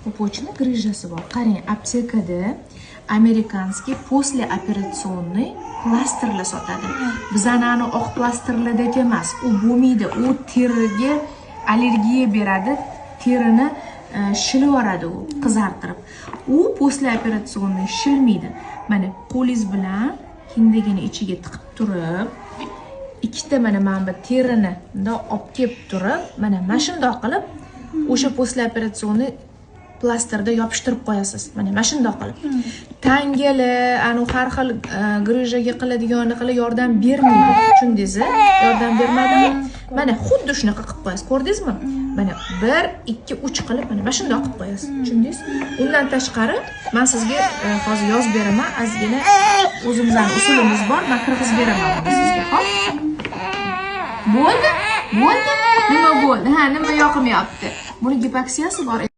Пупочный грыжа si bor. Qarang, aptekada американский послеоперационный plasterlar sotadi. Bizani ani oq plasterlardagi emas, u bo'lmaydi, u teriga allergiya beradi, terini shilib yuboradi u qizartirib. U послеоперационный shilmaydi. Mana, qo'lingiz bilan kindigini ichiga tiqib turib, ikkita mana bu terini bundoq olib kelib turib, mana shundoq qilib o'sha послеоперационный plasterda yopishtirib qo'yasiz. Mana shundoq qilib. Tangali, anu har xil грыжа ga qiladigan anaqalar yordam bermaydi, tushundingiz? Yordam bermadimi? Mana, xuddi shunaqa qilib qo'yasiz, ko'rdingizmi? Mana, bir, ikki, uch qilib, mana shundoq qilib qo'yasiz, tushundingiz? Undan tashqari, man sizga hozir yozib beraman, ozgina o'zimizni usulimiz bor, man kirgizib beraman buni sizga. Ho'p, bo'ldi, bo'ldi. Nima bo'ldi? Ha, nima yoqmayapti? Buni gipoksiyasi bor.